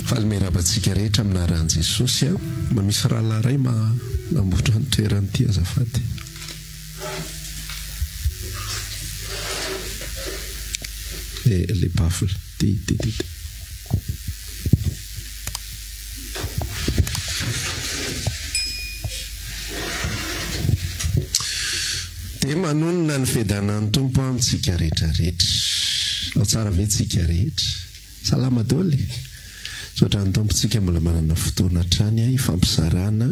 Faly miarahaba antsika rehetra amin'ny anaran'i Jesosy a. Mba misy rahalahy iray manamboatra ny toerana ity azafady. Le le baffle ty ty ty ty. Dia manonona ny fiadanan'ny Tompo amintsika rehetra rehetra. Ao tsara ve tsika rehetra? Salama daholo e! Misaotra ny Tompo tsika mbola manana fotoana hatrany hifampizarana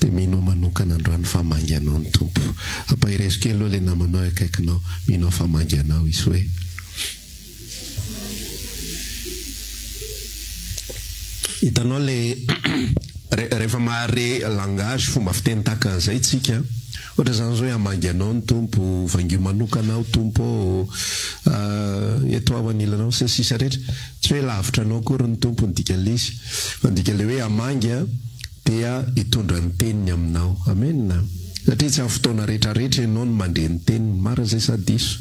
dia mino aho manokana androany fa hamangy anao ny Tompo. Ampaherezo kely aloha ilay namanao eo akaikinao, mino aho fa hamangy anao Izy hoe. Hitanao le rehefa mahare langage fomba fiteny tahaka an'izay tsika, ohatra izany zao hoe hamangy anao ny Tompo, vangio manokana aho Tompo ô, eto aho anilanao sy ny sisa rehetra, tsy hoe lavitra anao akory ny Tompo ny dikan'ilay izy, fa ny dikan'ilay hoe hamangy an, dia hitondra ny teniny aminao. Amen! Satria tsy amin'ny fotoana rehetra rehetra ianao no mandre ny teniny. Marina izay sa diso?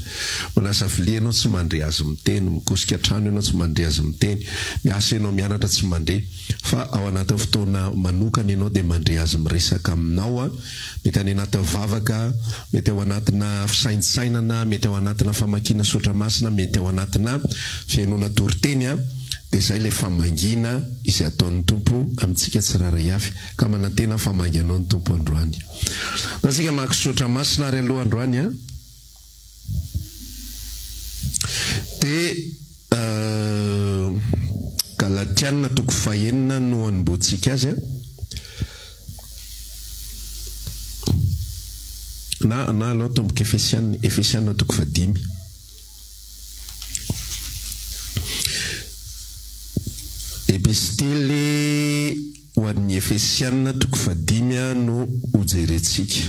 Manasa vilia ianao tsy mandre azy miteny, mikosika trano ianao tsy mandre azy miteny, miasa ianao mianatra tsy mandre. Fa ao anatin'ny fotoana manokana ianao dia mandre azy miresaka aminao. Mety any anatin'ny vavaka, mety ao anatina fisaintsainana, mety ao anatina famakiana soratra masina, mety ao anatina fihainoana toriteny. Dia izay ilay famangiana izay ataon'ny Tompo amintsika tsirairay avy, ka manantena aho fa hamangy anao ny Tompo androany. Ndao isika maka soratra masina ary aloha androany an. Dia Galatiana toko fahenina no hanombohantsika azy an. Na, na alao atomboka Efesiana, Efesiana toko fahadimy. Epistily ho an'ny Efesiana toko fahadimy no hojerentsika.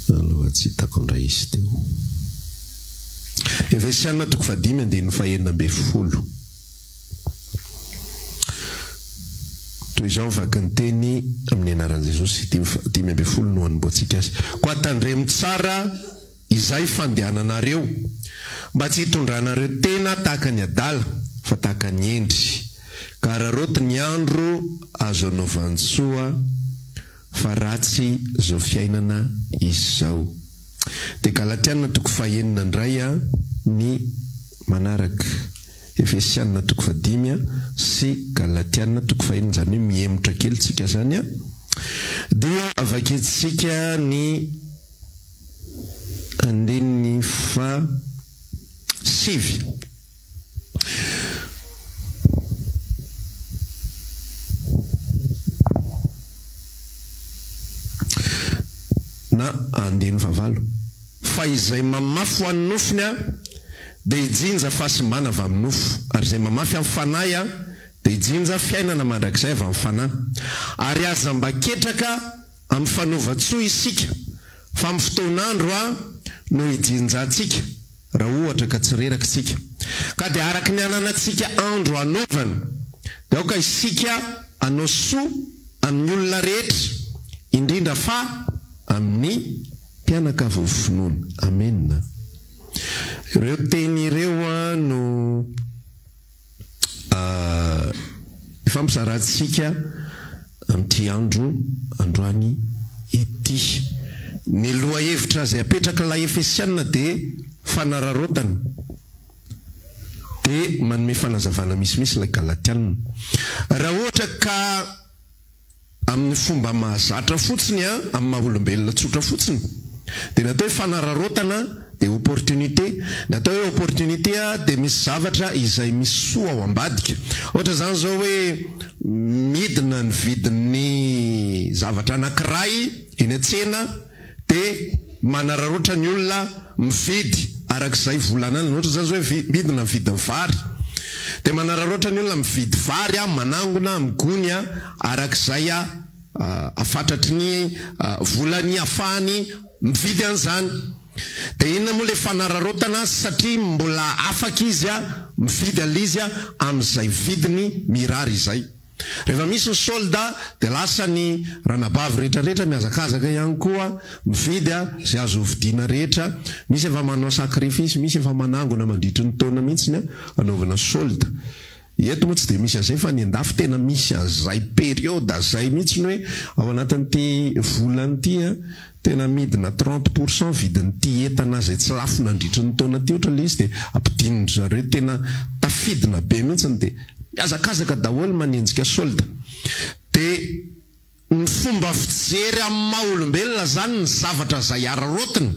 Aloha tsy hitako indray izy teo. Efesiana toko fahadimy andininy fahenina ambin'ny folo. Toy izao ny vaky ny teny amin'ny anaran'i Jesosy, 15 no hanombohantsika azy. Koa tandremo tsara izay fandehananareo, mba tsy hitondranareo tena tahaka ny adala, fa tahaka ny hendry. Ka araraoty ny andro azo anaovan-tsoa, fa ratsy izao fiainana izao. Dia Galatiana toko fahenina indray ny manaraka. Efesiana toko fahadimy sy Galatiana toko fahenina, izany hoe mihemotra kely tsika izany. Dia vakintsika ny andininy faha sivy. Na andininy fahavalo. Fa izay mamafy ho an'ny nofony dia hijinja fahasimbana avy amin'ny nofo, ary izay mamafy amin'ny fanahy dia hijinja fiainana mandrakizay avy amin'ny fanahy. Ary aza mba ketraka amin'ny fanaovan-tsoa isika, fa amin'ny fotoan'andro no hijinjantsika. Raha ohatra ka tsy reraka isika, ka dia araka ny ananantsika andro hanaovana, dia aoka isika hanao soa amin'ny olona rehetra, indrindra fa amin'ny mpianakavin'ny finoana. Amena. Ireo teny ireo no. Ifampizarantsika amin'ity andro androany ity. Ny lohahevitra izay apetrak'ilay Efesiana dia fanararaotana. Dia manome fanazavana misimisy ilay Galatiana. Raha ohatra ka. Amin'ny fomba mahazatra fotsiny an, amin'ny maha olombelona tsotra fotsiny, dia ny atao hoe fanararaotana dia opportunité, ny atao hoe opportunité dia misy zavatra izay misy soa ao ambadika. Ohatra izany izao hoe midina ny vidin'ny zavatra anankiray eny an-tsena, dia manararaotra ny olona mividy araka izay vola ananany, ohatra izany izao hoe midina ny vidin'ny vary, dia manararaotra ny olona mividy vary, manangona amin'ny gony araka izay afatratry ny volany afahany mividy an'izany. Dia inona moa ilay fanararaotana satria mbola afaka izy mividy an'ilay izy amin'izay vidiny mirary izay. Rehefa misy ny solde dia lasa ny ranabavy rehetra rehetra mihazakazaka ihany koa mividy izay azo hovidiana rehetra. Misy efa manao sacrifice, misy efa manangona mandritry ny taona mihitsy anaovana solde. Eto moa tsy dia misy an'izay fa any andafy tena misy an'izay période izay mihitsy hoe ao anatin'ity volana ity tena midina 30 pourcent vidin'ity entana izay tsy lafo nandritry ny taona ity ohatra ilay izy dia ampidinin-dry zareo tena tafidina be mihitsy dia mihazakazaka daholo manenjika solde. Dia ny fomba fijery amin'ny maha olombelona izany ny zavatra izay araraotina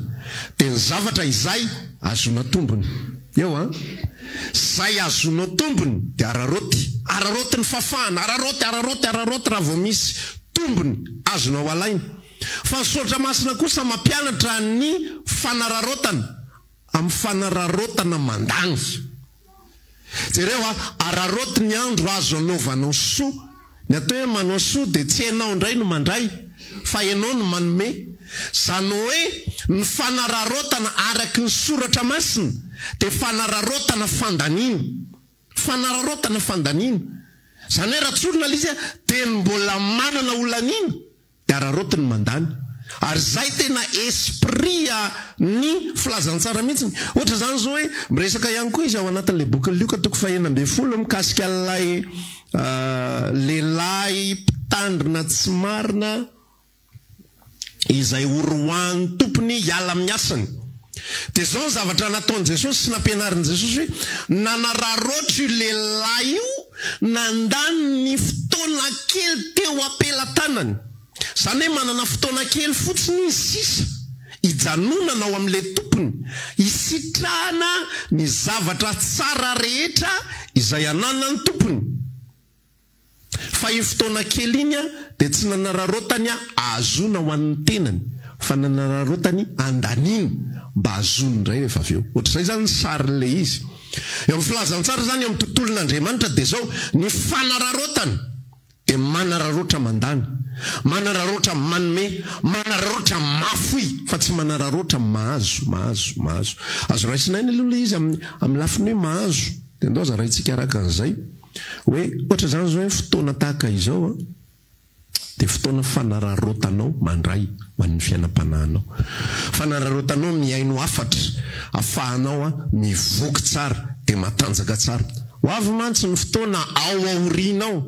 dia ny zavatra izay ahazoana tombony. Eo an! Izay ahazoanao tombony dia araraoty. Araraoty ny fafahana, araraoty, araraoty, araraoty raha vao misy tombony azonao alaina. Fa ny soratra masina kosa mampianatra ny fanararaotana amin'ny fanararaotana mandany. Jereo a, araraoty ny andro azo anaovanao soa. Ny atao hoe manao soa dia tsy ianao indray no mandray fa ianao no manome. Izany hoe ny fanararaotana araky ny soratra masina dia fanararaotana fandaniana. Fanararaotana fandaniana. Izany hoe raha tsorina ilay izy dia ny mbola manana ho laniana Dia araraoty ny mandany. Ary izay tena esprit ny filazantsara mihitsy. Ohatra izany izao hoe miresaka ihany koa izy ao anatin'ilay bokin'i Lioka toko fahenina ambin'ny folo mikasika an'ilay lehilahy mpitandrina tsy marina izay horoahan'ny tompony hiala amin'ny asany. Dia izao ny zavatra nataon'i Jesosy sy nampianarin'i Jesosy hoe nanararaotra io lehilahy io nandany ny fotoana kely teo am-pelatanany. Izany hoe manana fotoana kely fotsiny izy sisa hijanonana ao amin'ilay tompony, hisitrahana ny zavatra tsara rehetra izay ananan'ny tompony. Fa iny fotoana kely iny dia tsy nanararaotany ahazoana ho an'ny tenany fa nanararaotany andaniana mba hahazoany indray rehefa avy eo. Ohatr'izay izany ny sarin'ilay izy. Eo amin'ny filazantsara izany, eo amin'ny tontolon'Andriamanitra dia izao, ny fanararaotana dia manararaotra mandany, manararaotra manome, manararaotra mahafoy fa tsy manararaotra mahazo, mahazo, mahazo. Azo raisina aina aloha ilay izy amin'ny amin'ny lafiny hoe mahazo. Dia ndao zaraintsika araka an'izay. Hoe ohatra izany izao hoe fotoana tahaka izao an, dia fotoana fanararaotanao mandray ho an'ny fiainam-panahinao. Fanararaotanao mihaino hafatra afahanao mivoky tsara dia matanjaka tsara. Ho avy mantsy ny fotoana ao aoriana ao,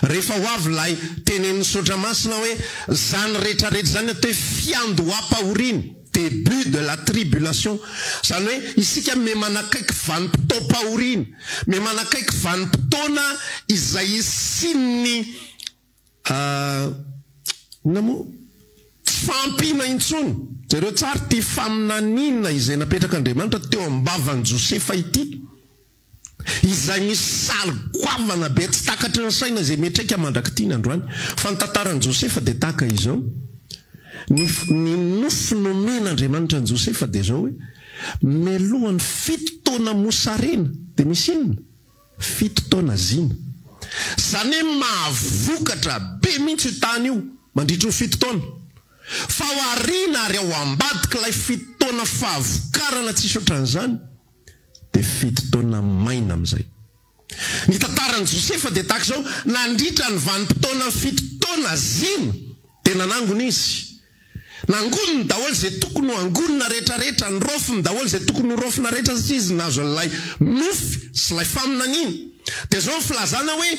rehefa ho avy ilay tenenin'ny Soratra Masina hoe izany rehetra rehetra izany atao hoe fiandoham-pahoriana. Début de la tribulation, izany hoe isika miha manakaiky vanim-potoam-pahoriana, miha manakaiky vanim-potoana izay hisian'ny inona moa? Tsy fahampiana intsony. Jereo tsara ity faminaniana izay napetrak'Andriamanitra teo am-bavan'i Josefa ity. Izay misy sary goavana be tsy takatry ny saina izay miantraika mandrak'ity ny androany. Fa ny tantaran'i Josefa dia tahaka izao, ny ny nofy nomen'Andriamanitra an'i Josefa dia izao hoe, mialohan'ny fito taona mosarena dia misy inona? Fito taona zina. Izany hoe mahavokatra be mihitsy io tany io mandritry ny fito taona. Fa ao aoriana ary ao ambadik'ilay fito taona fahavokarana tsisy ohatran'izany, dia fito taona maina amin'izay. Ny tantaran'i Josefa dia tahaka izao, nandritra ny vanim-potoana fito taona zina dia nanangona izy. Nangoniny daholo izay tokony ho angonina rehetrarehetra, niraofiny daholo izay tokony ho raofina rehetra satria izy nahazo an'ilay nofy sy ilay faminaniana. Dia izao ny filazana hoe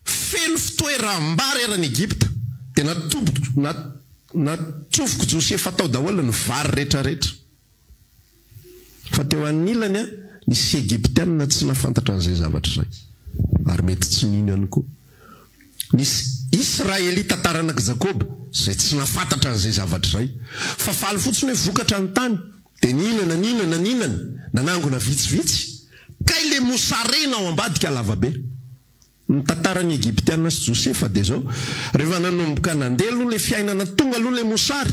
feno fitoeram-bary eran'i Egypta. Dia natoboko, natsofoko Josefa tao daholo ny vary rehetrarehetra. Fa teo anilany, nisy Egyptiana tsy nahafantatra an'izay zavatra izay, ary mety tsy nino ihany koa. Nisy Israelita taranak'i Jakoba izay tsy nahafantatra an'izay zavatra izay, fa faly fotsiny hoe vokatra ny tany, dia nihinana, nihinana, nihinana, nanangona vitsivitsy, kay le mosarena ao ambadika lavabe. Ny tantaran'ny Egyptiana sy Josefa dia izao, rehefa nanomboka nandeha aloha ilay fiainana tonga aloha ilay mosary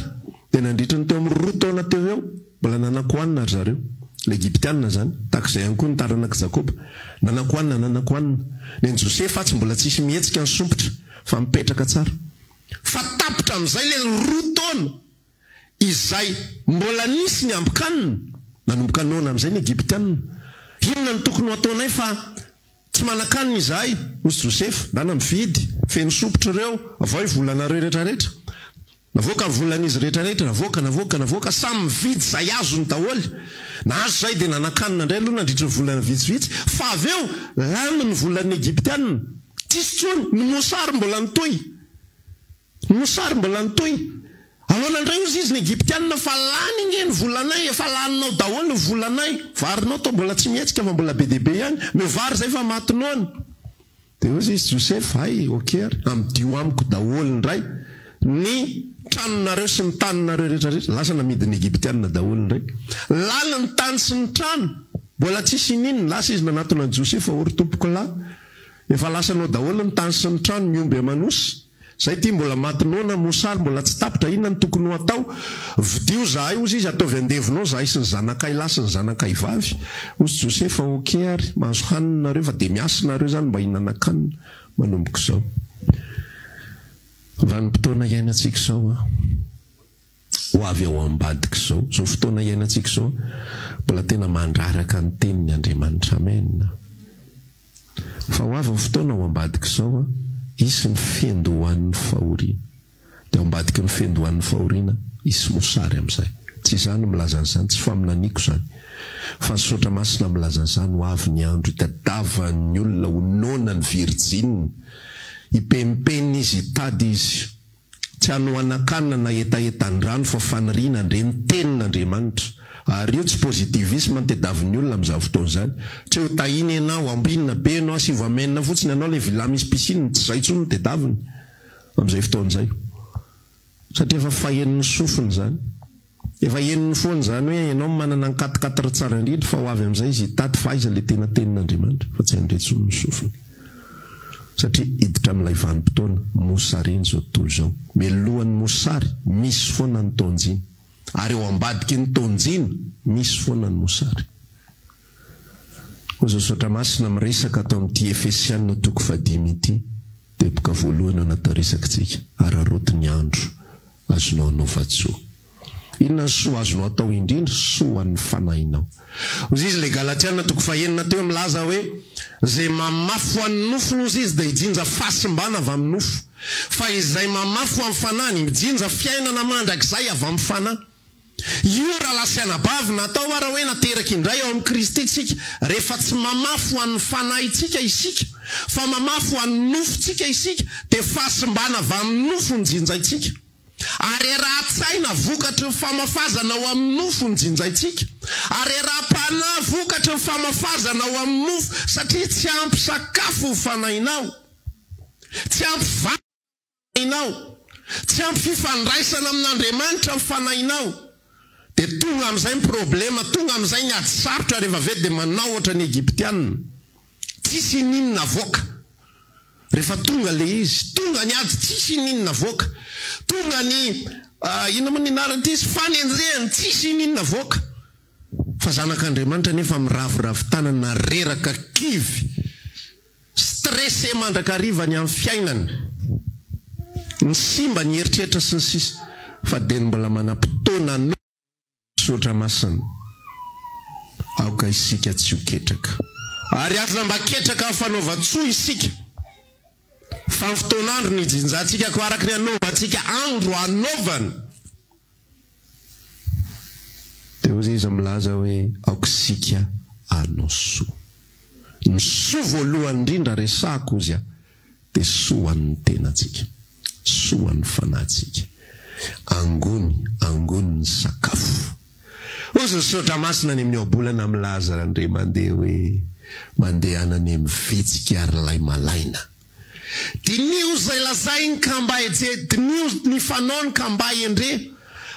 dia nandritra ny teo amin'ny roa taona teo ho eo mbola nanan-kohanina ry zareo, ilay Egyptiana izany, tahaka izay ihany koa ny taranak'i Jakoba, nanan-kohanina, nanan-kohanina. Ny an'i Josefa atsy mbola tsisy mihetsika ny sompitra fa mipetraka tsara. Fa tapitra amin'izay ilay roa taona izay mbola nisy ny ambin-kanina, nanomboka noana amin'izay ny Egyptiana. Inona no tokony ho ataonay fa. Tsy manan-kanina izahay, hoy Josefa. Ndana mividy, feno sompitra ireo, avoahy volanareo rehetrarehetra. Navoaka ny volan'izy rehetrarehetra, navoaka, navoaka, navoaka, samy mividy izay azony daholo. Nahazo izahay dia nanan-kanina indray aloha nandritra ny volana vitsivitsy, fa avy eo lany ny volan'ny Egyptiana. Tsisy intsony, ny mosary mbola nitohy. Ny mosary mbola nitohy. Ahoana indray hozy izy ny Egyptiana fa lany ange ny volanay, efa laninao daholo ny volanay, varinao toa mbola tsy mihetsika fa mbola be dia be ihany, omeo vary izay fa maty noana. Dia hozy izy Josefa, hay, ok ary, amidio amiko daholo indray ny tranonareo sy ny taninareo rehetra rehetra. Lasa namidin'ny Egyptiana daholo indray. Lany ny tany sy ny trano, mbola tsisy ininona. Lasa izy nanatona an'i Josefa, ô ry tompokolahy, efa lasanao daholo ny tany sy ny trano, ny omby aman'osy. Zay ty mbola maty noana, mosary mbola tsy tapitra, inona no tokony ho atao? Vidio zahay hozy izy, ataovy andevonao zahay sy ny zanakay lahy sy ny zanakay vavy. Hozy Josefa, ok ary, mahazo hanina nareo fa dia miasa nareo zany mba hihinanan-kanina manomboka izao. Vanim-potoana iainantsika izao an! Ho avy ao ambadik'izao, izao fotoana iainantsika izao, mbola tena mandraraka ny teniny Andriamanitra. Amen. Fa ho avy ny fotoana ao ambadik'izao, hisy ny fiandohan'ny fahoriana. Dia ao ambadiky ny fiandohan'ny fahoriana, hisy mosary amin'izay. Tsy izaho no milaza an'izany, tsy faminaniako izany. Fa ny Soratra Masina milaza an'izany, ho avy ny andro hitadavan'ny olona ho noana ny virjinina. Hipenimpenina izy, hitady izy. Tsy hanohanan-kanina na hetahetan-drano fa faniriana handre ny tenin'Andriamanitra. Ary io tsy positivisme no tediavin'ny olona amin'izany fotoana izany. Tsy hoe tahina ianao, ambinina be ianao, asivo amen fotsiny ianao ilay villa misy piscine, tsy izay intsony no tediaviny amin'izay fotoana izay. Satria efa fahenon'ny sofiny izany. Efa henony foana izany hoe ianao manana ny quatre quatre tsara indrindra fa ho avy amin'izay izy hitady fa aiza ilay tena tenin'Andriamanitra fa tsy handre intsony ny sofiny satria hiditra amin'ilay vanim-potoana mosarena izao tontolo izao. Mialohan'ny mosary misy foana ny taonjina ary ao ambadiky ny taonjina misy foana ny mosary. Hoy izao Soratra Masina miresaka ato amin'ity Efesiana toko fahadimy ity, teboka voalohany ao anatin'ny resakitsika, araraoty ny andro azonao anaovan-tsoa. Inona ny soa azonao atao indrindra? Soa ho an'ny fanahinao. Hoy izy ilay Galatiana toko fahenina teo milaza hoe, Izay mamafy ho an'ny nofony, hozy izy, dia hijinja fahasimbana avy amin'ny nofo. Fa izay mamafy ho an'ny fanahiny, mijinja fiainana mandrakizay avy amin'ny fanahy. Io rahalahy sy anabavy, natao ara hoe nateraka indray ao amin'i Kristy isika, rehefa tsy mamafy ho an'ny fanahintsika isika, fa mamafy ho an'ny nofontsika isika, dia fahasimbana avy amin'ny nofo no jinjaintsika. Harerahan-tsaina vokatry ny famafazana ao amin'ny nofo no jinjaintsika. Hareraham-panahy vokatry ny famafazana ao amin'ny nofo, satria tsy ampy sakafo ny fanahinao. Tsy ampy vary. Fanahinao. Tsy ampy fifandraisana amin'Andriamanitra ny fanahinao. Dia tonga amin'izay ny problema, tonga amin'izay ny ady sarotra rehefa avy eo dia manao ohatran'ny Egyptiana. Tsisy ininona avoaka. Rehefa tonga ilay izy, tonga ny ady tsisy ininona avoaka. Tonga ny inona moa ny anaran'ity izy? Fanenjehana, tsisy ininona avoaka. Fa zanak'Andriamanitra nefa miraviravy tanana, reraka, kivy. Stressé mandrakariva ny amin'ny fiainana, ny simba, ny eritreritra sy ny sisa Fa dia ny mbola manam-potoana no Soratra Masina. Aoka isika tsy ho ketraka. Ary aza mba ketraka amin'ny fanaovan-tsoa isika, fa ny fotoan'andro no ijinjantsika, koa araka ny anaovantsika andro hanaovana. Dia hoy izy milaza hoe, Aoka isika hanao soa. Ny soa voalohany indrindra resahako hozy aho dia soa ho an'ny tenantsika, soa ho an'ny fanahintsika. Angony, angony ny sakafo. Hozy ny Soratra Masina any amin'ny Ohabolana milaza randre mandeha hoe, Mandehana any amin'ny vitsika ary ilay malaina. Diniho izay lazainy ka mba eje, diniho ny fanaony ka mba endre,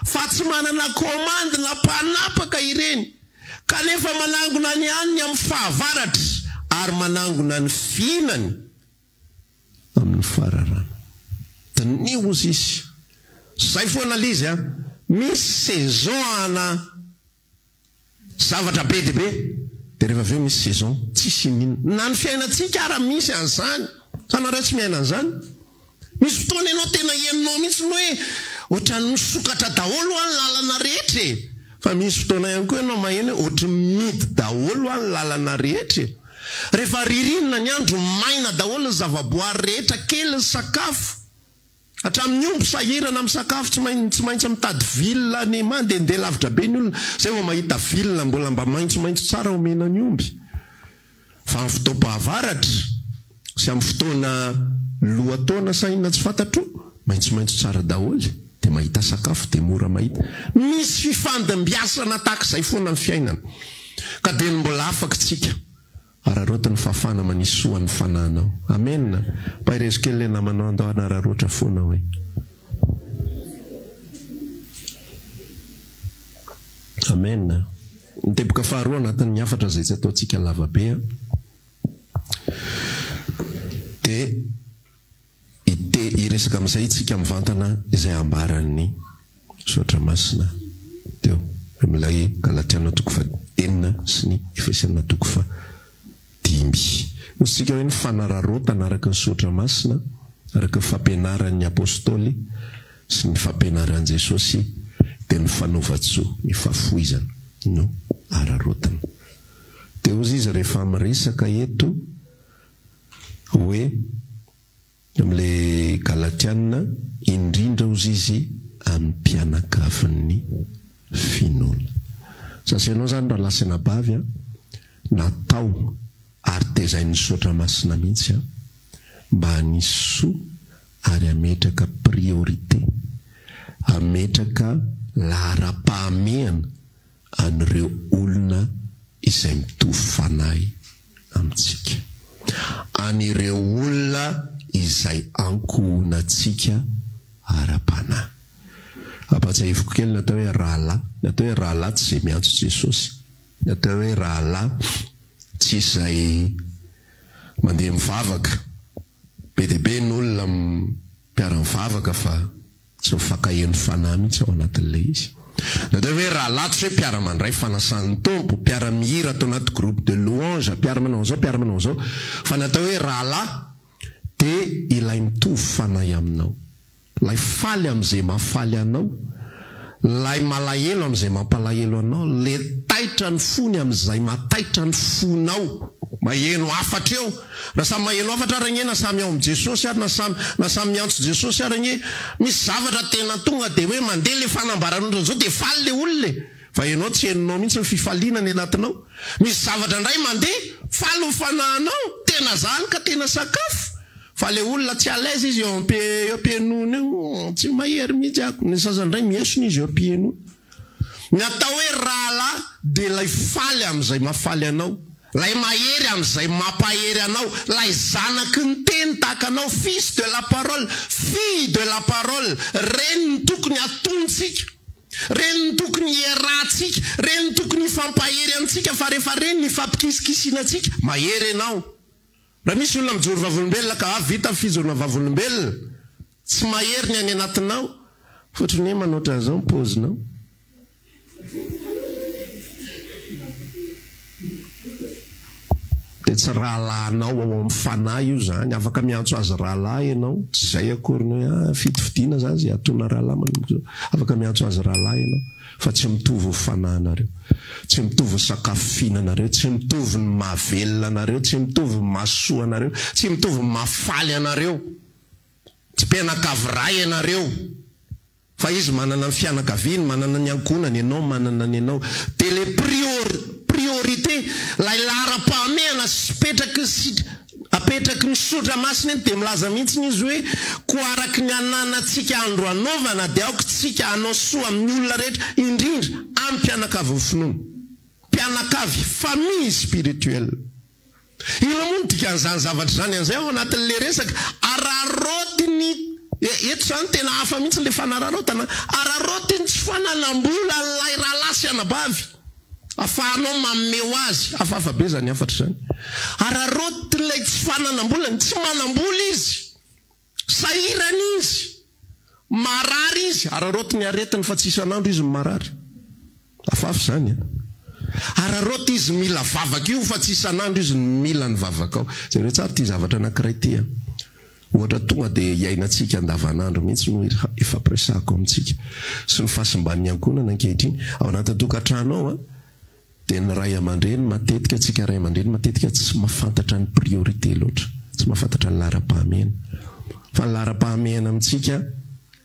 fa tsy manana komandy na mpanapaka ireny, kanefa manangona ny haniny amin'ny fahavaratra ary manangona ny fihinany amin'ny fararano. Diniho ozy izy. Zay foana le izy an! Misy saison ana. Zavatra be dia be, dia rehefa avy eo misy saison tsisy ininona. Na ny fiainantsika ara misy an'izany. Sa nareo tsy miaina an'izany? Misy fotoana ianao tena henonao mihitsy ny hoe ohatran'ny misokatra daholo hoa ny lalana rehetra e! Fa misy fotoana ihany koa ianao maheno hoe ohatry ny mihidy daholo hoa ny lalana rehetra e! Rehefa ririnina ny andro, maina daholo ny zavaboary rehetra, kely ny sakafo. Hatramin'ny omby sahirana amin'ny sakafo, tsy main tsy maintsy mitady ville any mandehandeha lavitra be ny olona zay vao mahita ville mbola mba maitsomaitso tsara omena ny omby. Fa amin'ny fotoam-pahavaratra sy amin'ny fotoana lohataona sa inona tsy fantatro, maitsomaitso tsara daholo dia mahita sakafo dia mora mahita. Misy fifandimbiasana tahaka izay foana ny fiainana. Ka dia ny mbola afaka tsika. Araraoty ny fahafahana manisy soa ny fanahinao. Amen! Paherezo kely le namanao andao hanararaotra foana hoe. Amen! Ny teboka faharoa anatin'ny hafatra izay tsy ataontsika lava be an, dia Hite hiresaka amin'izay isika mivantana izay ambaran'ny Soratra Masina teo amin'ilay Galatiana toko faha-enina sy ny Efesiana toko faha-dimy. Hoy isika hoe ny fanararaotana araka ny Soratra Masina, araka ny fampianaran'ny Apostoly sy ny fampianaran'i Jesosy dia ny fanaovan-tsoa, ny fahafoizana no araraotina. Dia hoy izy rehefa miresaka eto hoe amin'ilay Galatiana, indrindra hozy izy amin'ny mpianakavin'ny finoana. Sasa ianao izany rahalahy sy anabavy an, natao ary tezain'ny Soratra Masina mihitsy an, mba hanisy soa ary hametraka priorité, hametraka laharam-pahamehana an'ireo olona izay mitovy fanahy amintsika, an'ireo olona izay ankohonantsika ara-panahy. Ampahatsiahiviko kely ny atao hoe rahalahy. Ny atao hoe rahalahy tsy izay miantso Jesosy. Ny atao hoe rahalahy tsy izay mandeha mivavaka. Be dia be ny olona mpiara-mivavaka fa tsy mifankaheno fanahy mihitsy ao anatin'ilay izy. Ny atao hoe rahalahy tsy hoe mpiara-mandray fanasan'ny Tompo, mpiara-mihira ato anaty groupe de louange, mpiara-manao an'izao, mpiara-manao an'izao. Fa ny atao hoe rahalahy dia ilay mitovy fanahy aminao. Ilay faly amin'izay mahafaly anao, ilay malahelo amin'izay mampalahelo anao, ilay taitra ny fony amin'izay mahataitra ny fonao. Maheno hafatra eo. Na samy maheno hafatra ary anie, na samy ao amin'i Jesosy ary, na samy na samy miantso Jesosy ary anie, misy zavatra tena tonga dia hoe mandeha ilay fanambarana ohatran'izao dia faly ilay olona e! Fa ianao tsy henonao mihitsy ny fifaliana any anatinao. Misy zavatra indray mandeha, faly ny fanahinao, tena zany ka tena sakafo. Fa le olona tsy à l'aise izy eo ampe eo am-pihenoana eo, tsy mahery mihitsy ako. Ny sasany indray miesona izy eo am-pihenoana. Ny atao hoe rahalahy dia ilay faly amin'izay mahafaly anao, ilay mahery amin'izay mampahery anao, ilay zanaky ny teny tahaka anao, fils de la parole, fille de la parole, reny no tokony hatontsika. Reny no tokony hiarahantsika, reny no tokony hifampahery antsika fa rehefa reny ny hifampikisikisina-tsika, mahery ianao. Raha misy olona mijoro vavolombelona ka avy vita ny fijoroana vavolombelona, tsy mahery ny any anatinao, ohatran'ny hoe manao ohatran'izao ny paozinao. Dia tsy rahalahinao ao amin'ny fanahy io izany. Afaka miantso azy rahalahy ianao. Tsy izay akory ny hoe ah, fidifidina izany izay atona rahalahy manomboka izao. Afaka miantso azy rahalahy ianao. Fa tsy mitovy ny fanahinareo. Tsy mitovy ny sakafo fihinanareo. Tsy mitovy ny mahavelona anareo. Tsy mitovy ny mahasoa anareo. Tsy mitovy ny mahafaly anareo. Tsy mpianakavy ray ianareo. Fa izy manana ny fianakaviany, manana ny ankohonany, ianao manana ny anao. Dia le prior, priorité, ilay laharam-pahamehana sy petraky sy apetraky ny Soratra Masina eto dia milaza mihitsy izy hoe, koa araka ny ananantsika andro hanaovana dia aoka isika hanao soa amin'ny olona rehetra, indrindra amin'ny mpianakavin'ny finoana. Mpianakavy, famille spirituelle. Inona moa no dikan'izany zavatra izany an'izay ao anatin'ilay resaka? Araraoty ny, eto izany tena hafa mihitsy ilay fanararaotana, araraoty ny tsy fananam-bola an'ilay rahalahy sy anabavy afahanao manome ho azy, hafahafa be izany hafatra izany, araraoty ilay tsy fananam-bolany, tsy manam-bola izy. Sahirana izy, marary izy, araraoty ny aretiny fa tsy isan'andro izy no marary. Hafahafa izany an! Araraoty izy mila vavaka io fa tsy isan'andro izy no mila ny vavakao. Jereo tsara ity zavatra anankiray ity an! Ohatra tonga dia iainantsika andavanandro mihitsy no ifampiresahako amintsika sy ny fahasimban'ny ankohonana ankehitriny. Ao anatin'ny tokantrano ao an! Dia ny ray aman-dreny matetika, antsika ray aman-dreny matetika tsy mahafantatra ny priorité loatra, tsy mahafantatra ny laharam-pahamehana. Fa ny laharam-pahamehana amintsika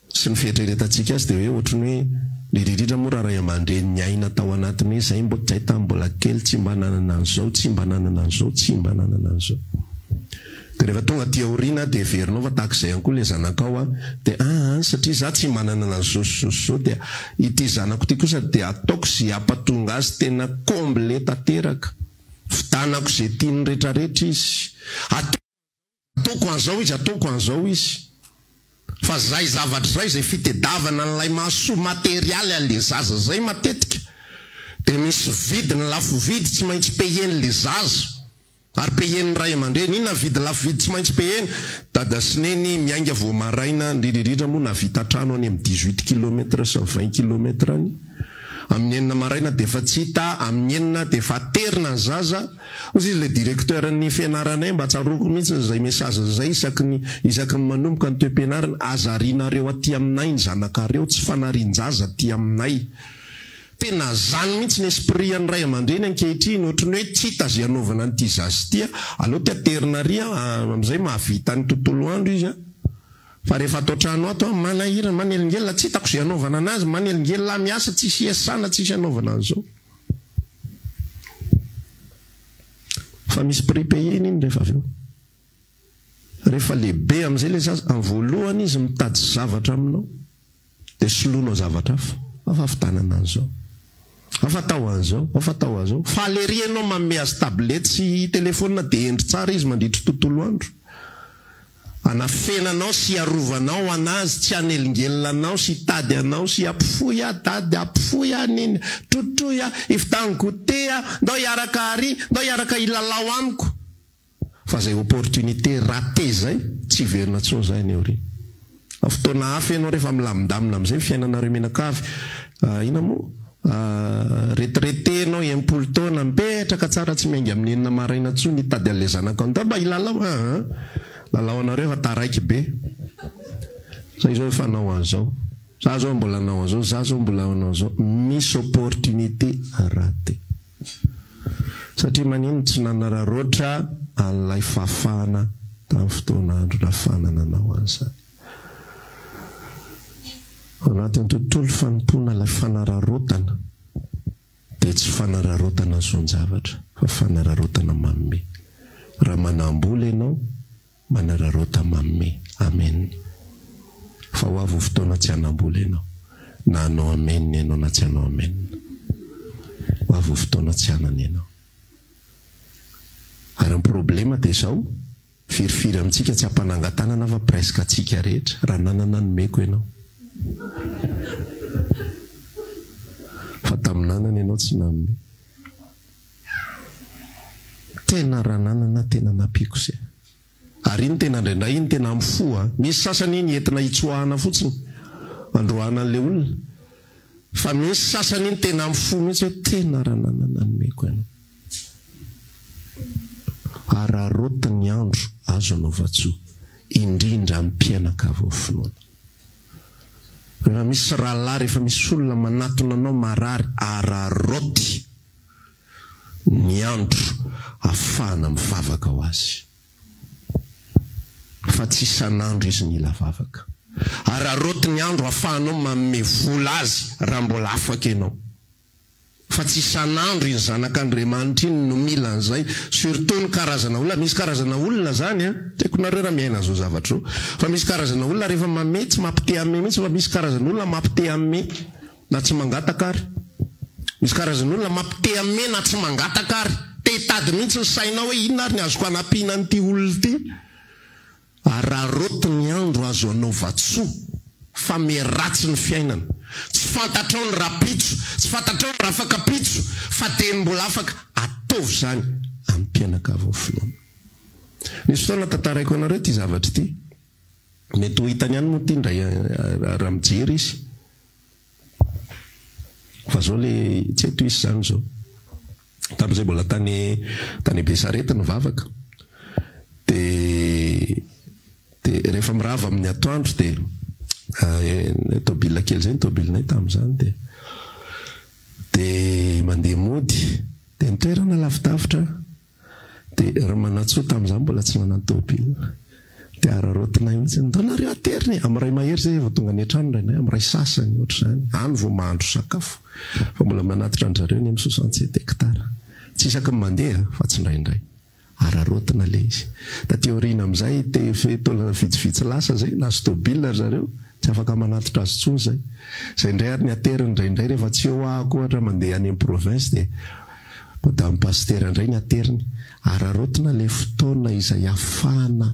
sy ny fieritreretantsika azy dia hoe ohatry ny hoe, indrindra indrindra moa raha ray aman-dreny niaina tao anatin'ny hoe zay mbo zay tamin'ny mbola kely tsy mba nanana an'izao, tsy mba nanana an'izao, tsy mba nanana an'izao. Dia rehefa tonga aty aoriana dia heverinao fa tahaka izay ihany koa ilay zanakao an, dia aa satria za tsy manana an'izao sy izao sy izao dia ity zanako ity kosa dia ataoko izay hampatonga azy tena comble tanteraka, vidanako izay tiany retraretra izy, ataoko an'izao izy, ataoko an'izao izy. Fa zay zavatra zay, zay fitedavana an'ilay mahasoa materialy an'le zaza zay matetika dia misy vidiny lafo vidy tsy maintsy payer-n'le zaza. Ary payer-n'ny ray aman-dreny. Inona ny vidy lafo vidy tsy maintsy payer-ny? Dada sy Neny miainga vao maraina, indrindra indrindra moa nahavita trano any amin'ny 18 kilomètres sy 20 kilomètres any. Amin'ny enina maraina dia efa tsy hita, amin'ny enina dia efa aterina ny zaza. Hoy izy ilay directeur ny fianaranay, mba tsaroako mihitsy izay message izay isaky ny isaky ny manomboka ny toe-pianarana, aza arianareo aty aminay ny zanakareo, tsy fanarian-jaza aty aminay. Tena zany mihitsy ny esprit an'ny ray aman-dreny ankehitriny, ohatry ny hoe tsy hita ze hanaovana an'ity zaza ity a, aleo ty aterina ary a, amin'izay mahavita ny tontolo andro izy a, fa rehefa ato an-trano ato a, manahirana, manelingelina, tsy hitako ze hanaovana anazy, manelingelina ahy miasa, tsisy hiasana, tsisy hanaovana an'izao. Fa misy prix payé-ny iny rehefa avy eo. Rehefa lehibe amin'izay ilay zaza, amin'ny voalohany izy mitady zavatra aminao, dia soloinao zavatra hafa, ao fa fitanana an'izao, ao fa atao an'izao, ao fa atao an'izao. Faly ery ianao manome azy tablette sy telephone dia hendry tsara izy mandritry tontolo andro. Anafenanao sy hiarovanao an'azy, tsy hanelingelina anao sy hitady anao sy hampifoy ahy dady, hampifoy ahy neny, trotroy ahy, hifidano goûter aho, ndao hiaraka ary, ndao hiaraka hilalao amiko. Fa zay opportunité raté zay tsy hiverina tsony zay any aoriana. Fa fotoana hafa ianao rehefa milamindamina amizay ny fiainanareo mianakavy, inona moa retraité ianao 60 taona mipetraka tsara tsy miainga amin'ny enina maraina tsony hitady an'ilay zanakao ndao mba hilalao aa lalao anareo efa taraiky be zay zao efa hanao an'izao za zao mbola hanao an'izao za zao mbola hanao an'izao misy opportunité raté. Satria manino tsy nanararaotra an'ilay fahafahana tamin'ny fotoana andro nahafahana nanao an'izany. Ao anatin'ny tontolo fanompoana ilay fanararaotana dia tsy fanararaotana zon-javatra fa fanararaotana manome. Raha manam-bola ianao Manararaota manome amen. Fa ho avy ho fotoana tsy hanambola ianao. Na hanao amen ianao na tsy hanao amen. Ho avy ho fotoana tsy hanana ianao. Ary ny problema dia izao, firifiry amintsika tsy ampanangan-tanana fa presque antsika rehetra, raha nanana nomeko ianao. Fa tamin'ny nanana ianao tsy nanome. Tena raha nanana tena nampiako se. Ary iny tena indraindray iny tena amin'ny fo a. Misy sasany iny entina hitsoahana fotsiny, androahana an'ilay olona. Fa misy sasany iny tena amin'ny fo mihitsy hoe tena raha nanana nomeko ianao. Araraoty ny andro azo anaovan-tsoa, indrindra amin'ny mpianakavy ao finoana. Rehefa misy rahalahy, rehefa misy olona manatona anao marary, araraoty. ny andro afahana mivavaka ho azy fa tsy isan'andro izy mila vavaka. Araraoty ny andro afahanao manome vola azy raha mbola afaka ianao fa tsy isan'andro iny zanak'Andriamanitra iny no mila an'izay surtout ny karazana olona, misy karazana olona zany an, tsy haiko nareo raha miaina an'izao zavatra izao fa misy karazana olona rehefa manome tsy mampite hanome mihitsy fa misy karazana olona mampite hanome. Na tsy mangataka ary. Misy karazan'olona mampite hanome na tsy mangataka ary. Te hitady mihitsy ny sainao hoe inona ary ny azoko hanampiana an'ity olona ity. Araraoty ny andro azo anaovan-tsoa fa miharatsy ny fiainana. Tsy fantatrao ny rahampitso, tsy fantatrao ny rafakampitso fa dia ny mbola afaka ataovy izany amin'ny mpianakavin'ny finoana. Nisy fotoana tantaraiko anareo ity zavatra ity. Mety ho hitany ihany moa ity indray raha mijery izy. Fa zao le tsy eto izy zany zao. Tamin'izay mbola tany tany Besarety nivavaka. De de rehefa mirava amin'ny atoandro de tôbila kely zay ny tôbilinay tamin'izany de de mandeha mody. Dia ny toerana lavidavitra dia ry Manantsoa tamin'izany mbola tsy nanan-tôbila. Dia araraotinay mihitsy, ndao nareo aterina e! Amin'ny iray mahery izay vao tonga any an-trano indraindray, amin'ny iray sasany ohatr'izany. Any vao mahandro sakafo. Fa mbola manatitra an-dry zareo ny amin'ny 67 hectares. Tsy isaky ny mandeha fa tsindraindray. Araraotina ilay izy. Taty aoriana amin'izay, te taona vitsivitsy lasa izay, nahazo tôbila ry zareo, tsy afaka manatitra azy intsony izay. Izay indray ary ny ateriny indraindray rehefa tsy eo aho ohatra mandeha any amin'ny province dia madame pasitera indray ny ateriny. Araraotina ilay fotoana izay ahafahana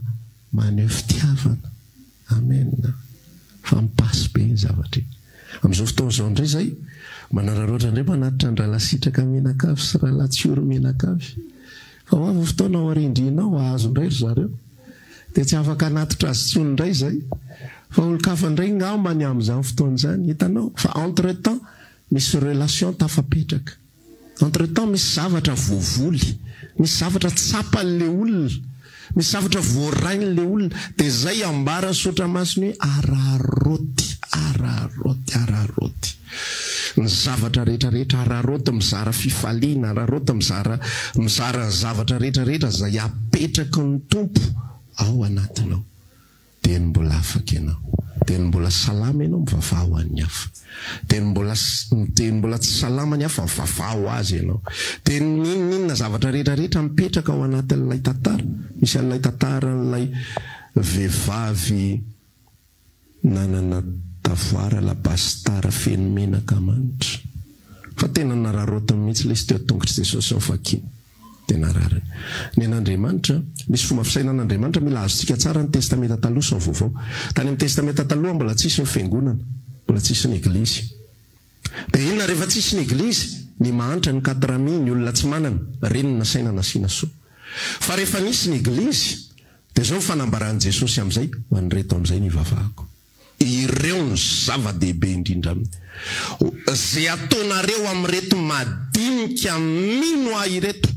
maneho fitiavana. Amen. Fa mi-passe be iny zavatra iny. Amin'izao fotoana izao indray izay, manararaotra indray manatitra an-drahalahy Sitraka mianakavy sy rahalahy Tsiory mianakavy. Fa ho avy ny fotoana ao aoriandriana ao, hahazo indray ry zareo. Dia tsy afaka hanatitra azy intsony indray izay. Fa olon-kafa indray ngamba ny amin'izany fotoana izany. Hitanao? Fa entre temps, misy relation tafapetraka. Entre temps misy zavatra voavoly, misy zavatra tsapan'le olona, misy zavatra voarain'le olona, dia zay ambara sotra masina hoe araraoty, araraoty, araraoty. Ny zavatra rehetra rehetra araraoty mizara fifaliana, araraoty mizara mizara ny zavatra rehetra rehetra zay apetraky ny Tompo ao anatinao. Dia ny mbola afaka ianao. Dia ny mbola salama ianao mivavaha ho an'ny hafa. Dia ny mbola dia ny mbola tsy salama ny hafa mivavaha ho azy ianao. Dia ny n'inon'inona zavatra rehetra rehetra mipetraka ao anatin'ilay tantara. Misy an'ilay tantaran'ilay vehivavy nanana tavoara alabastara feno menaka manitra. Fa tena nararaotiny mihitsy ilay izy teo an-tongotr'i Jesosy novakiany. Tena rariny. Ny an'Andriamanitra, misy fomba fisainan'Andriamanitra mila azontsika tsara ny Testamenta Taloha sy ny Vaovao. Tany amin'ny Testamenta Taloha mbola tsisy ny Fiangonana, mbola tsisy ny Eglizy. Dia inona rehefa tsisy ny Eglizy? Ny mahantra, ny katrami, ny olona tsy manana, ireny no nasaina nasiana soa. Fa rehefa nisy ny Eglizy, dia izao ny fanambaran'i Jesosy amin'izay, ho an'ireto amin'izay no ivavahako. Ireo no zava-dehibe indrindra aminy. Ze ataonareo amin'ireto madinika mino ahy ireto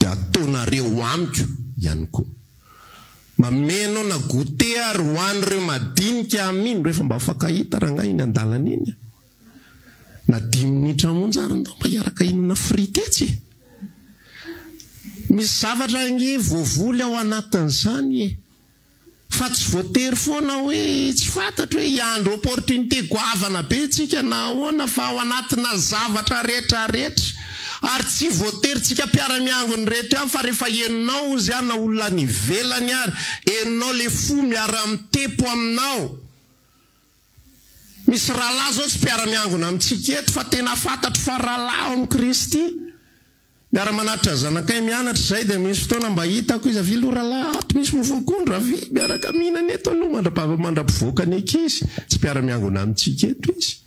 dia ataonareo amiko ihany koa. Manome anao na goûter ary ho an'ireo madinika mino rehefa mba mifankahita rangahy iny andalana iny a. Na dimy minitra monja ary ndao mba hiaraka hihinana frite etsy e. Misy zavatra ange voavoly ao anatin'izany e. Fa tsy voatery foana hoe tsy fantatro hoe hiandry opportunité goavana be tsika na ahoana fa ao anatina zavatra rehetra rehetra ary tsy voatery tsika mpiara-miangona ireto ihany fa rehefa henonao ozy aho na olona any ivelany ary henonao le fo miara-mitepo aminao. Misy rahalahy zao tsy mpiara-miangona amintsika eto fa tena fantatro fa rahalahy ao amin'i Kristy. Miara-manatitra zanakay mianatra izay dia misy fotoana mba hitako izy, avia aloha rahalahy ato misy mofo akondro, avia miaraka mihinana eto aloha mandra-pahava mandra-pivoaka ny ankizy, tsy mpiara-miangona amintsika eto izy.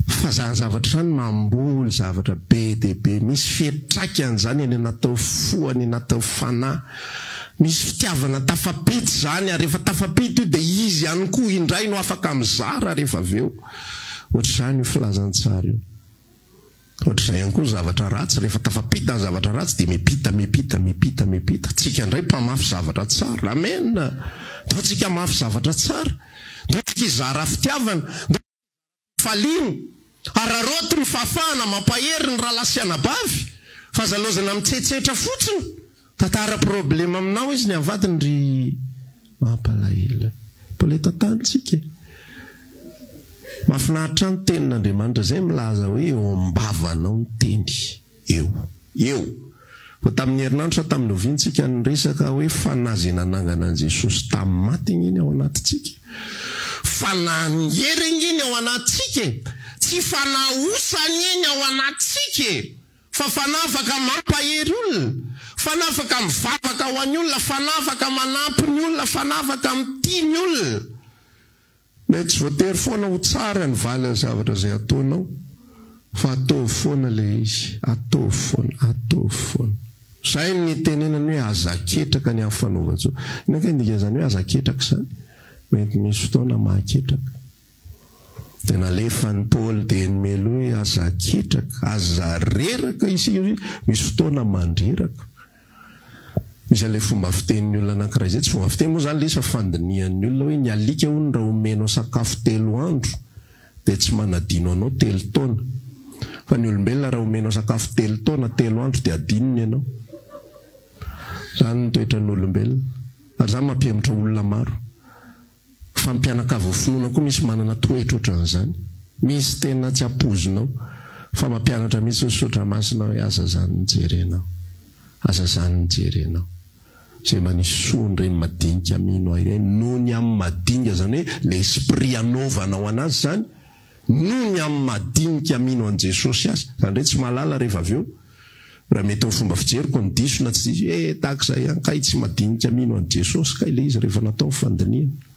Fa izany zavatra izany mamboly zavatra be dia be, misy fiantraikany izany any anatin'ny fo, any anatin'ny fanahy, misy fitiavana tafapita izany ary rehefa tafapita io dia izy ihany koa indray no afaka mizara rehefa avy eo. Ohatr'izany io filazantsara io. Ohatr'izay ihany koa ny zavatra ratsy, rehefa tafapita ny zavatra ratsy dia mipita, mipita, mipita, mipita. Tsika indray mpamafy zavatra tsara. Amen! Ndao tsika hamafy zavatra tsara. Ndao tsika hizara fitiavana. Ndao fifaliana. Araraoty ny fahafahana mampahery ny rahalahy sy anabavy fa aza laozana mitsetsetra fotsiny. Tantara problème aminao izy ny avadiny ry mampalahelo e. Mbola eto an-tany tsika e. Mahafinaritra ny tenin'Andriamanitra izay milaza hoe eo am-bavanao ny teny. Eo. Eo. Vao tamin'ny herinandro sa tamin'ny oviana tsika niresaka hoe fanahy izay nanangana an'i Jesosy tamin'ny maty ange ny ao anatintsika. Fanahy ny hery ange ny ao anatintsika e. Tsy fanahy osa anie ny ao anatintsika e. Fa fanahy afaka mampahery olona, fanahy afaka mivavaka ho an'ny olona, fanahy afaka manampy ny olona, fanahy afaka mitia ny olona. Mety tsy voatery foana ho tsara ny valin'ny zavatra izay ataonao, fa ataovy foana ilay izy, ataovy foana, ataovy foana. Izay no nitenenany hoe aza ketraka ny amin'ny fanaovan-tsoa. Inona kay ny dikan'izany hoe aza ketraka izany? Mety misy fotoana mahaketraka. Dia nalefan'i Paoly dia nomely hoe aza ketraka, aza reraka isika satria misy fotoana mandreraka. Misy an'ilay fomba fitenin'ny olona anankiray izay, tsy fomba fiteny moa izany ilay izy fa fandinihan'ny olona hoe ny alika hono raha omenao sakafo telo andro dia tsy manadino anao telo taona. Fa ny olombelona raha omenao sakafo telo taona, telo andro dia adinony ianao. Izany ny toetran'ny olombelona. Ary izany mampihemotra olona maro. Fa ny mpianakavy finoana koa misy manana toetra ohatran'izany. Misy tena tsy ampoizinao. Fa mampianatra mihitsy ny soratra masina hoe aza izany ny jerenao. Aza izany ny jerenao. Izay manisy soa an'ireny madinika mino ahy ireny noho ny amin'ny madinika izany hoe le esprit anaovanao anazy izany noho ny amin'ny madinika mino an'i Jesosy azy. Za ndray tsy mahalala rehefa avy eo raha mety ny fomba fijeriko no diso na tsy diso. Eh tahaka izay ihany kay tsy madinika mino an'i Jesosy kay le izy rehefa natao ny fandinihana.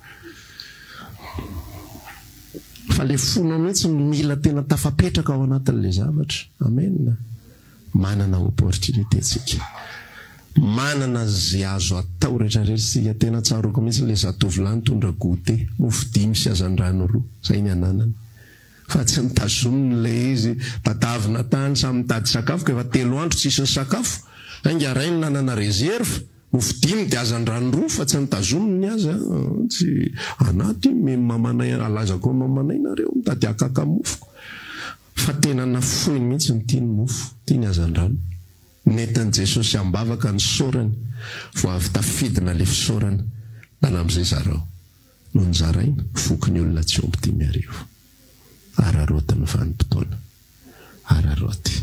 Fa le fonao mihitsy no mila tena tafapetraka ao anatin'le zavatra. Amen. Manana opportunité tsika. Manana ze azo atao rehetra rehetra tsika. Tena tsaroako mihitsy le zatovolahy nitondra goûter, mofo dimy sy hazandrano roa. Zay ny ananany. Fa tsy nitazominy le izy. Tadavina tany samy nitady sakafo ka efa telo andro tsisy nisakafo. Ainga rainy nanana réserve. Mofo dimy dia hazandrano roa fa tsy nitazominy ny azy an. Tsy anaty io memy mamanay alazako am mamanay nareo mitady hakaka mofoko. Fa tena nafoiny mihitsy ny tia ny mofo, tia ny hazandrano. Nentin'i Jesosy am-bavaka ny sorany, vao avy tafidina ilay fisaorana, nanamizay zarao. No nozaraina, voky ny olona tsy omby 5000. Araraoty ny vanim-potoana. Araraoty.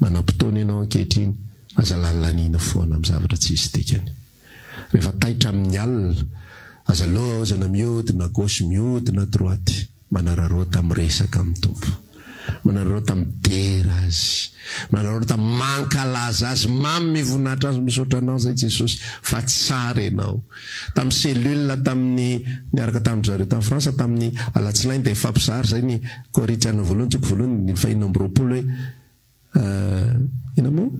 Manam-potoana ianao ankehitriny, aza lanilaniana foana amin'ny zavatra tsy hisy dikany. Rehefa taitra amin'ny alina, aza lozana mihodina gauche mihodina droite. Manararaota miresaka amin'ny Tompo. Manararaota midera Azy. Manararaota mankalaza Azy, manome voninahitra Azy. Misaotra Anao izay Jesosy fa tsara Ianao. Tamin'ny cellule tamin'ny niaraka tamin-dry zareo tany France tamin'ny alatsinainy dia nifampizara izay ny Korintiana voalohany toko voalohany andininy fahenina amby 20 hoe Inona moa?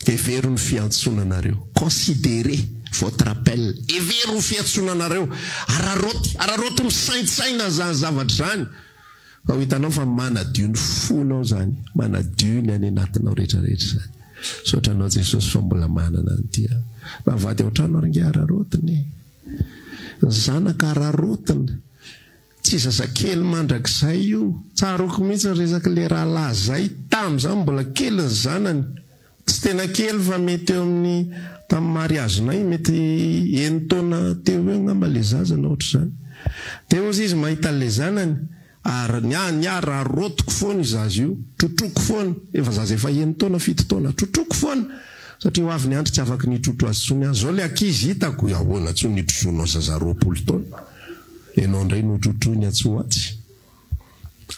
Hevero ny fiantsoana anareo. Considerez votre appel. Hevero ny fiantsoana anareo. Araraoty, araraoty misaintsaina an'izany zavatra izany. Fa ho hitanao fa manadio ny fonao izany, manadio ny any anatinao rehetra rehetra izany. Misaotra anao Jesosy fa mbola manana an'ity aho. Na vady ao an-trano ary ange araraotina e. Ny zanaka araraotina. Tsy zazakely mandrakizay io. Tsaroako mihitsy ny resak'ilay rahalahy zay, tamin'izany mbola kely ny zanany. Tsy tena kely fa mety eo amin'ny, tamin'ny mariazinay, mety enin-taona teo ho eo angamba ilay zaza na ohatr'izany. Dia hozy izy mahita an'ilay zanany, ary ny ahy, ny ahy rarotiko foana io zaza io, trotroiko foana, efa zaza efa enin-taona, fito taona, trotroiko foana, satria ho avy ny andro tsy afaky ny hitrotro azy intsony aho. Izao ilay ankizy hitako, ahoana intsony ny hitrotroanao zaza 20 taona? Ianao indray no trotroiny atsy ho atsy.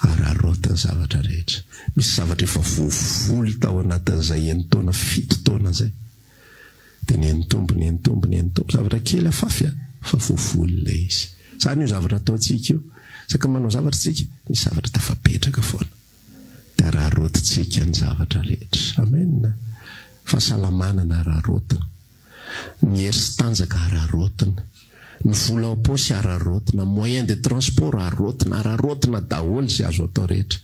Araraoty ny zavatra rehetra. Misy zavatra efa voavoly tao anatin'izay enin-taona, fito taona izay. Dia nihanitombo, nihanitombo, nihanitombo. Zavatra kely afafy an, fa voavoly ilay izy. Izany io zavatra ataontsika io. Isaky ny manao zavatra isika, misy zavatra tafapetraka foana. Dia araraotintsika ny zavatra rehetra. Amen. Fahasalamana na araraotina. Ny hery sy tanjaka araraotina. Ny vola ao am-paosy araraotina. Moyen de transport araraotina. Araraotina daholo izay azo atao rehetra.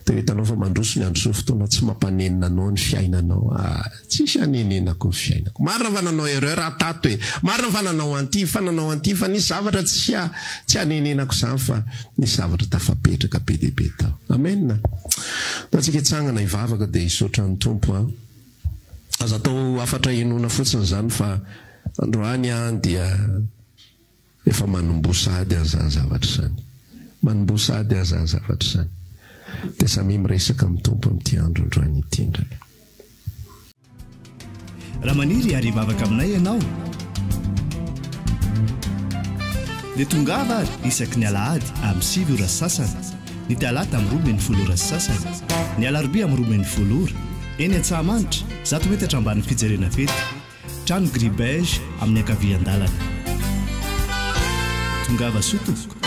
Dia ho hitanao fa mandroso ny andro sy ny fotoana tsy mampanenina anao ny fiainanao. Ah, tsisy hanenenako ny fiainako. Marina fa nanao erreur aho tato e. Marina fa nanao an'ity, fa nanao an'ity, fa nisy zavatra tsy tsy hanenenako izany fa nisy zavatra tafapetraka be dia be tao. Amen. Ndao tsika hitsangana hivavaka dia hisaotra ny Tompo an. Aza atao hafatra henoina fotsiny izany fa androany an dia efa manomboha sahady an'izany zavatra izany. Manomboha sahady an'izany zavatra izany. Dia samia miresaka amin'ny Tompo amin'ity andro androany ity indray. Raha maniry ary hivavaka aminay ianao dia tongava ary isaky ny alahady amin'ny sivy ora sy sasany, ny talata amin'ny 12 ora sy sasany, ny alarobia amin'ny 12 ora, eny Antsahamanitra, 100 metatra ambanin'ny fijerena fety, trano gris beige amin'ny ankavian-dalana. Tongava soa tompoko.